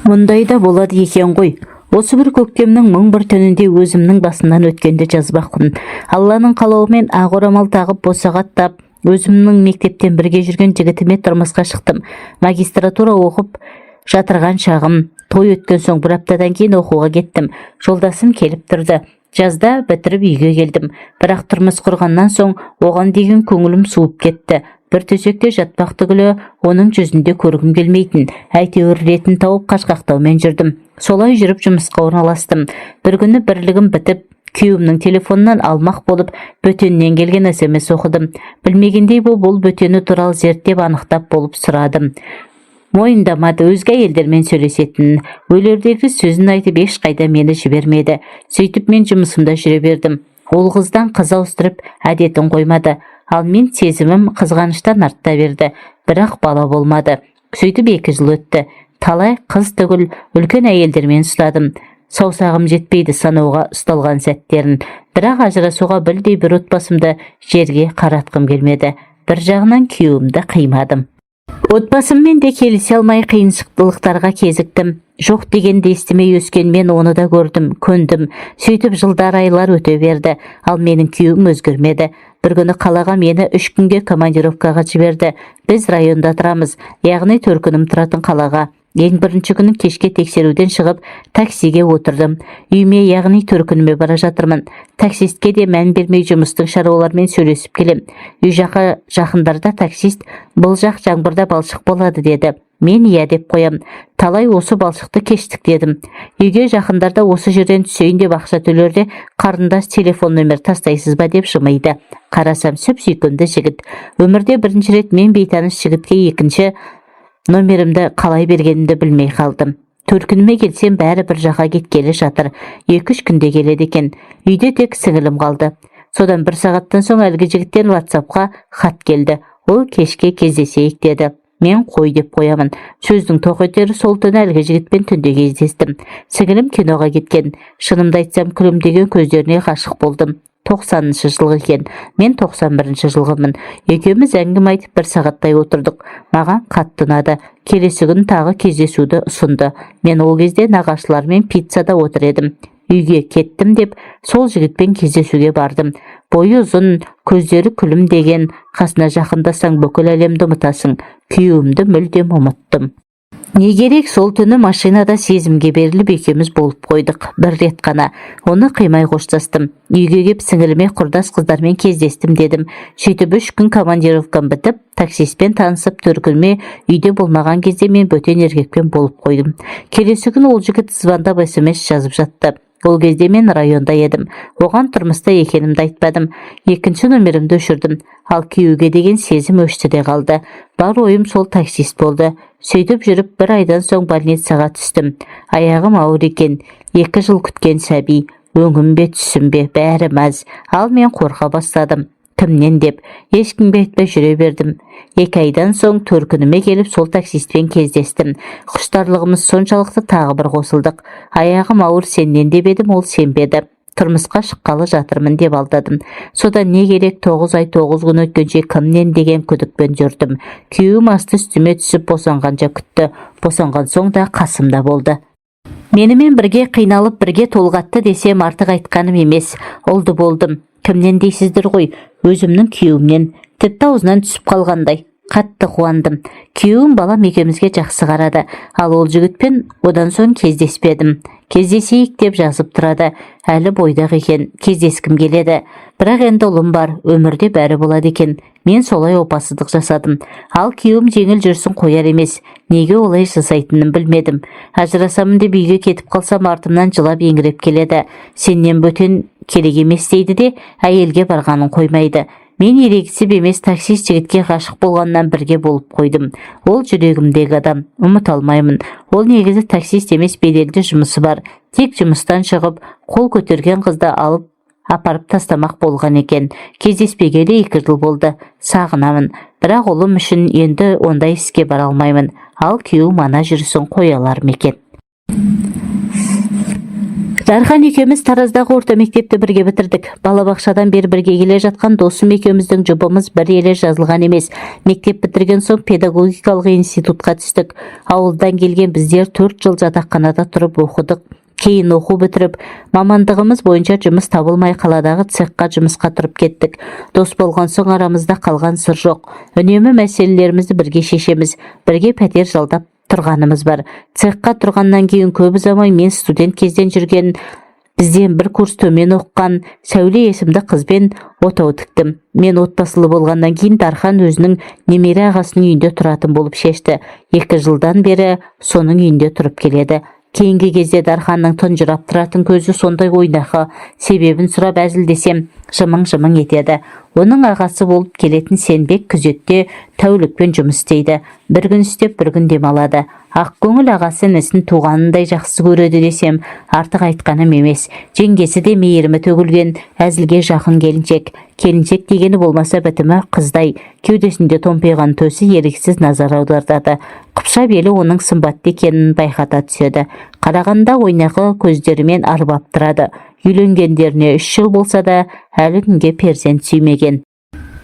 Мұндай да болады екен ғой. Осы бір көктемнің мың бір түнінде өзімнің басымнан өткенді жазбақпын. Алланың қалауымен ақ орамал тағып, босаға аттап, өзімнің мектептен бірге жүрген жігітіме тұрмысқа шықтым. Магистратура оқып жатырған шағым. Той өткен соң бір аптадан кейін оқуға кеттім. Жолдасым келіп тұрды. Жазда бітіріп, үйге келдім. Бірақ тұрмыс құрғаннан соң оған деген көңілім суып кетті. Бір төсекте жатпақ түгілі, оның жүзінде көргім келмейтін. Әйтеуір ретін тауып, қашқақтаумен жүрдім. Солай жүріп жұмысқа орналастым. Бір күні бірлігім бітіп, күйеуімнің телефонынан алмақ болып, бөтеннен келген СМС оқыдым. Білмегендей болып, ол бөтені туралы зерттеп, анықтап болып сұрадым. Мойындамады өзге әйелдермен сөйлесетінін. Өлердегі сөзін айтып, ешқайда мені жібермеді. Сөйтіп мен жұмысымда жүре бердім. Ол қыздан қыз ауыстырып, әдетін қоймады. Ал мен сезімім қызғаныштан арта берді. Бірақ бала болмады. Сөйтіп 2 жыл өтті. Талай қыз түгіл, үлкен әйелдермен ұстадым. Саусағым жетпейді санауға ұсталған сәттерін. Бірақ ажырасуға, білдей бір отбасымды жерге қаратқым келмеді. Бір жағынан күйеуімді қимадым. Отбасыммен де келісе алмай, қиыншылықтарға кезіктім. Жоқ дегенді естімей өскен мен оны да көрдім, көндім. Сөйтіп жылдар, айлар өте берді. Ал менің күйеуім өзгермеді. Бір күні қалаға мені 3 күнге командировкаға жіберді. Біз районда тұрамыз, яғни төркінім тұратын қалаға. Ең бірінші күні кешке тексеруден шығып, таксиге отырдым. Үйіме, яғни төркініме бара жатырмын. Таксистке де мән бермей, жұмыстың шаруаларымен сөйлесіп келем. Үй жаққа жақындарда таксист: «Бұл жақ жаңбырда балшық болады», – деді. Мен «иә» деп қоям. Талай осы балшықты кештік дедім. Үйге жақындарда осы жерден түсейін деп ақша төлерде, «Қарындас, телефон нөмір тастайсыз ба?» деп жымиды. Қарасам, сүп сүйкімді жігіт. Өмірде бірінші рет мен бейтаныс жігітке екінші номерімді қалай бергенімді білмей қалдым. Төркініме келсем, бәрі бір жаққа кеткелі жатыр. 2-3 күнде келеді екен. Үйде тек сіңілім қалды. Содан бір сағаттан соң әлгі жігіттен Ватсапқа хат келді. Ол «Кешке кездесейік» деді. Мен «Қой» деп қоямын. Сөздің тоқетері, сол түні әлгі жігітпен түнде кездестім. Сіңілім киноға кеткен. Шынымды айтсам, күлімдеген көздеріне ғашық болдым. 90-жылғы екен, мен 91-жылғымын. Екеуміз әңгіме айтып, бір сағаттай отырдық. Маған қатты ұнады. Келесі күні тағы кездесуді ұсынды. Мен ол кезде нағашылармен пиццада отыр едім. Үйге кеттім деп, сол жігітпен кездесуге бардым. Бойы ұзын, көздері күлімдеген. Қасына жақындасаң, бүкіл әлемді ұмытасың. Күйеуімді мүлдем ұмыттым. Не керек, сол түні машинада сезімге беріліп, екеуміз болып қойдық бір рет қана. Оны қимай қоштастым. Үйге кеп, сіңіліме құрдас қыздармен кездестім дедім. Сөйтіп 3 күн командировкам бітіп, таксистпен танысып, төркініме үйде болмаған кезде мен бөтен еркекпен болып қойдым. Келесі күні ол жігіт звондап, СМС жазып жатты. Ол кезде мен районда едім. Оған тұрмыста екенімді айтпадым, екінші номерімді өшірдім. Ал күйеуге деген сезім өшті де қалды. Бар ойым сол таксист болды. Сөйтіп жүріп бір айдан соң больницаға түстім. Аяғым ауыр екен. 2 жыл күткен сәби өңім бе, түсім бе, бәрі мәз. Ал мен қорқа бастадым. Кімнен деп, ешкімге айтпай жүре бердім. 2 айдан соң төркініме келіп, сол таксистпен кездестім. Құштарлығымыз соншалықты, тағы бір қосылдық. Аяғым ауыр сенен деп едім, ол сенбеді. Тұрмысқа шыққалы жатырмын деп алдадым. Содан не керек, 9 ай 9 күн өткенше кімнен деген күдікпен жүрдім. Күйеуім асты үстіме түсіп, босанғанша күтті. Босанған соң да қасымда болды. Менімен бірге қиналып, бірге толғатты десем, артық айтқаным емес. Ұлды болдым. Кімнен дейсіздер ғой? Өзімнің күйеуімнен. Тіпті аузынан түсіп қалғандай. Қатты қуандым. Күйеуім балам екеумізге жақсы қарады. Ал ол жігітпен одан соң кездеспедім. Кездесейік деп жазып тұрады. Әлі бойдақ екен, кездескім келеді. Бірақ енді ұлым бар, өмірде бәрі болады екен. Мен солай опасыздық жасадым. Ал күйеуім жеңіл жүрсін қояр емес. Неге олай жасайтынын білмедім. Ажырасамын деп үйге кетіп қалсам, артымнан жылап еңіреп келеді. Сенен бөтен керек емес дейді де, әйелге барғанын қоймайды. Мен ерегісіп емес, таксист жігітке ғашық болғаннан бірге болып қойдым. Ол жүрегімдегі адам, ұмыта алмаймын. Ол негізі таксист емес, беделді жұмысы бар. Тек жұмыстан шығып, қол көтерген қызды алып апарып тастамақ болған екен. Кездеспегелі 2 жыл болды. Сағынамын. Бірақ ұлым үшін енді ондай іске бара алмаймын. Ал күйеуім ана жүрісін қоя алар ма екен? Дархан екеуміз Тараздағы орта мектепті бірге бітірдік. Балабақшадан бері бірге келе жатқан досым екеуміздің жұбымыз бір елі жазылған емес. Мектеп бітірген соң педагогикалық институтқа түстік. Ауылдан келген біздер 4 жыл жатақханада тұрып оқыдық. Кейін оқу бітіріп, мамандығымыз бойынша жұмыс табылмай, қаладағы цехқа жұмысқа тұрып кеттік. Дос болған соң арамызда қалған сыр жоқ. Үнемі мәселелерімізді бірге шешеміз. Бірге пәтер жалдап тұрғанымыз бар. Цехқа тұрғаннан кейін көп ұзамай мен студент кезден жүрген, бізден бір курс төмен оқыған Сәуле есімді қызбен отау тіктім. Мен отбасылы болғаннан кейін Дархан өзінің немере ағасының үйінде тұратын болып шешті. 2 жылдан бері соның үйінде тұрып келеді. Кейінгі кезде Дарханның тұнжырап тұратын көзі сондай ойнақы. Себебін сұрап әзілдесем, жымың-жымың етеді. Оның ағасы болып келетін Сенбек күзетте тәулікпен жұмыс істейді. Бір күн істеп, бір күн демалады. Ақкөңіл ағасы інісін туғанындай жақсы көреді десем, артық айтқаным емес. Жеңгесі де мейірімі төгілген, әзілге жақын келіншек. Келіншек дегені болмаса, бітімі қыздай. Кеудесінде томпиған төсі еріксіз назар аудартады. Қыпша белі оның сымбатты екенін байқата түседі. Қарағанда ойнақы көздерімен арбап тұрады. Үйленгендеріне 3 жыл болса да, әлі күнге перзент сүймеген.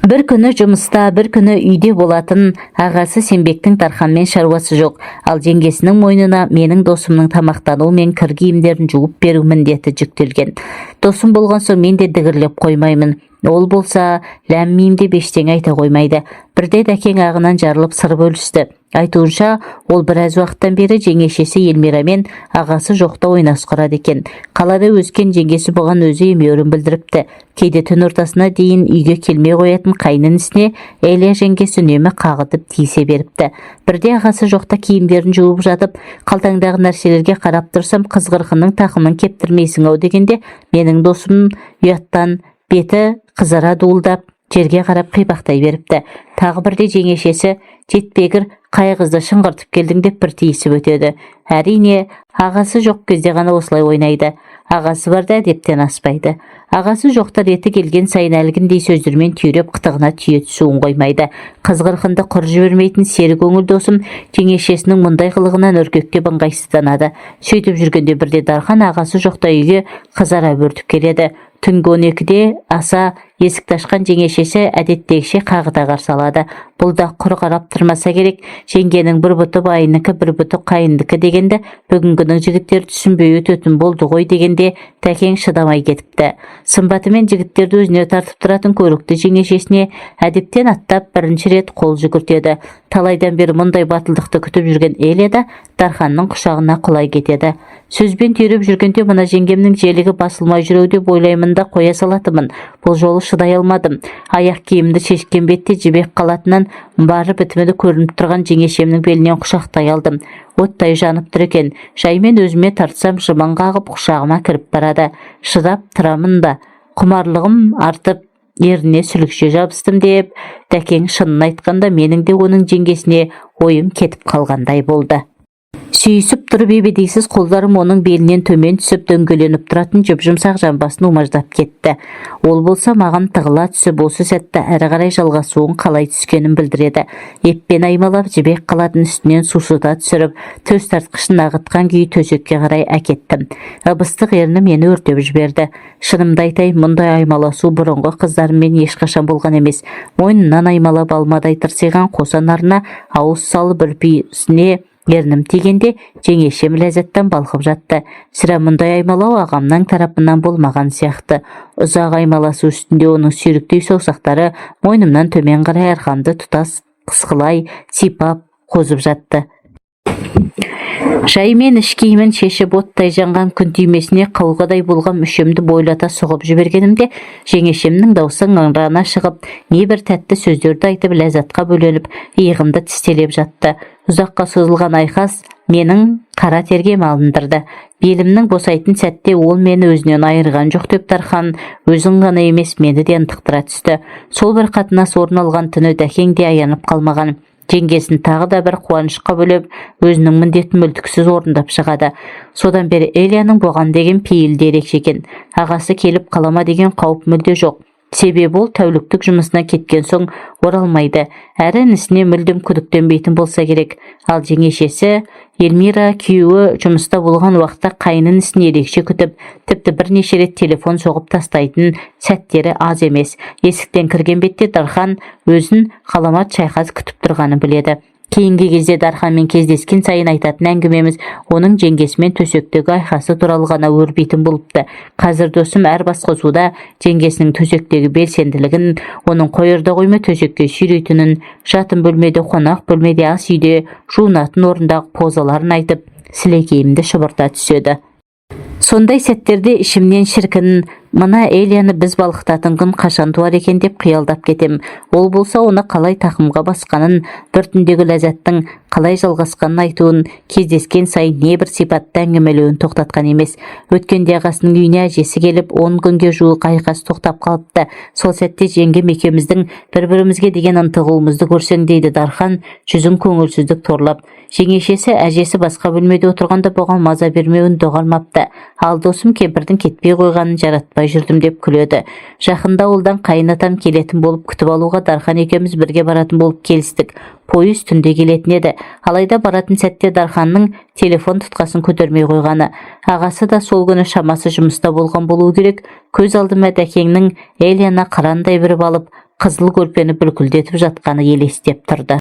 Бір күні жұмыста, бір күні үйде болатын ағасы Сенбектің Дарханмен шаруасы жоқ. Ал жеңгесінің мойнына менің досымның тамақтануы мен кір киімдерін жуып беру міндеті жүктелген. Досым болған соң мен де дігірлеп қоймаймын. Ол болса ләм-мим деп ештеңе айта қоймайды. Бірде Дәкең ағынан жарылып сыр бөлісті. Айтуынша, ол біраз уақыттан бері жеңешесі Елмирамен ағасы жоқта ойнас құрады екен. Қалада өскен жеңгесі бұған өзі емеурін білдіріпті. Кейде түн ортасына дейін үйге келмей қоятын қайын інісіне Элия жеңгесі үнемі қағытып тиісе беріпті. Бірде ағасы жоқта киімдерін жуып жатып, қалтаңдағы нәрселерге қарап тұрсам, қыз қырқынның тақымын кептірмейсің ау дегенде, менің досым ұяттан беті қызара дуылдап, жерге қарап қипақтай беріпті. Тағы бірде жеңешесі жетпегір қай қызды шыңғыртып келдің деп бір тиісіп өтеді. Әрине, ағасы жоқ кезде ғана осылай ойнайды. Ағасы барда әдептен аспайды. Ағасы жоқта реті келген сайын әлгіндей сөздермен түйреп, қытығына түйе түсуін қоймайды. Қыз қырқынды құр жібермейтін сері көңіл досым жеңешесінің мұндай қылығынан үркектеп ыңғайсызданады. Сөйтіп жүргенде бірде Дархан ағасы жоқта үйге қызара бөртіп келеді. Түнгі 12-де аса есікті ашқан жеңешесі әдеттегіше қағыта қарсы алады. Бұл да құр қарап тұрмаса керек. Жеңгенің бір бұты байынікі, бір бұты қайындікі дегенді бүгінгінің жігіттері түсінбей өтетін болды ғой дегенде Тәкең шыдамай кетіпті. Сымбатымен жігіттерді өзіне тартып тұратын көрікті жеңешесіне әдептен аттап бірінші рет қол жүгіртеді. Талайдан бері мұндай батылдықты күтіп жүрген Эля да Дарханның құшағына құлай кетеді. Сөзбен түйреп жүргенде мына жеңгемнің желігі басылмай жүр ау деп ойлаймын да қоя салатынмын. Бұл жолы шыдай алмадым. Аяқ киімді шешкен бетте жібек халатынан бары бітімі көрініп тұрған жеңешемнің белінен құшақтай алдым. Оттай жанып тұр екен. Жаймен өзіме тартсам, жымың қағып құшағыма кіріп барады. Шыдап тұрамын ба? Құмарлығым артып, ерніне сүлікше жабыстым деп Дәкең шынын айтқанда, менің де оның жеңгесіне ойым кетіп қалғандай болды. Сүйісіп тұрып ебедейсіз қолдарым оның белінен төмен түсіп, дөңгеленіп тұратын жұп-жұмсақ жамбасын умаждап кетті. Ол болса маған тығыла түсіп, осы сәтті әрі қарай жалғасуын қалай түскенін білдіреді. Еппен аймалап, жібек халатын үстінен сусыта түсіріп, төс тартқышын ағытқан күйі төсекке қарай әкеттім. Ып-ыстық ерні мені өртеп жіберді. Шынымды айтайын, мұндай аймаласу бұрынғы қыздарыммен ешқашан болған емес. Мойнынан аймалап, алмадай тырсиған қос анарына ауыз салып, үрпиісіне ернім тигенде жеңешем ләззаттан балқып жатты. Сірә, мұндай аймалау ағамның тарапынан болмаған сияқты. Ұзақ аймаласу үстінде оның сүйріктей саусақтары мойнымнан төмен қарай арқамды тұтас қысқылай сипап қозып жатты. Жаймен іш киімін шешіп, оттай жанған күн түймесіне қауғадай болған мүшемді бойлата сұғып жібергенімде, жеңешемнің даусы ыңырана шығып, небір тәтті сөздерді айтып, ләззатқа бөленіп, иығымды тістелеп жатты. Ұзаққа созылған айқас менің қара терге малындырды. Белімнің босайтын сәтте ол мені өзінен айырған жоқ деп Дархан өзін ғана емес, мені де ынтықтыра түсті. Сол бір қатынас орын алған түні Дәкең де аянып қалмаған. Жеңгесін тағы да бір қуанышқа бөлеп, өзінің міндетін мүлтіксіз орындап шығады. Содан бері Элияның бұған деген пейілі де ерекше екен. Ағасы келіп қалама деген қауіп мүлде жоқ. Себебі ол тәуліктік жұмысына кеткен соң оралмайды, әрі інісіне мүлдем күдіктенбейтін болса керек. Ал жеңешесі Эльмира күйеуі жұмыста болған уақытта қайын інісін ерекше күтіп, тіпті бірнеше рет телефон соғып тастайтын сәттері аз емес. Есіктен кірген бетте Дархан өзін ғаламат шайқас күтіп тұрғанын біледі. Кейінгі кезде Дарханмен кездескен сайын айтатын әңгімеміз оның жеңгесімен төсектегі айқасы туралы ғана өрбитін болыпты. Қазір досым әр басқосуда жеңгесінің төсектегі белсенділігін, оның қоярда қоймай төсекке сүйрейтінін, жатын бөлмеде, қонақ бөлмеде, ас үйде, жуынатын орындағы позаларын айтып, сілекейімді шұбырта түседі. Сондай сәттерде ішімнен: «Шіркін, мына Элияны біз балқытатын күн қашан туар екен?» – деп қиялдап кетем. Ол болса, оны қалай тақымға басқанын, бір түндегі ләззаттың қалай жалғасқанын айтуын, кездескен сайын небір сипатты әңгімелеуін тоқтатқан емес. Өткенде ағасының үйіне әжесі келіп, 10 күнге жуық айқас тоқтап қалыпты. «Сол сәтте жеңгем екеуміздің бір бірімізге деген ынтығуымызды көрсең», – дейді Дархан, жүзін көңілсіздік торлап. Жеңешесі әжесі басқа бөлмеде отырғанда бұған маза бермеуін доғармапты. Ал досым кемпірдің кетпей қойғанын жаратпай жүрдім деп күледі. Жақында ауылдан қайын атам келетін болып, күтіп алуға Дархан екеуміз бірге баратын болып келістік. Пойыз түнде келетін еді. Алайда баратын сәтте Дарханның телефон тұтқасын көтермей қойғаны. Ағасы да сол күні шамасы жұмыста болған болуы керек. Көз алдыма Дәкеңнің Элияны қырандай бүріп алып, қызыл көрпені бүлкілдетіп жатқаны елестеп тұрды.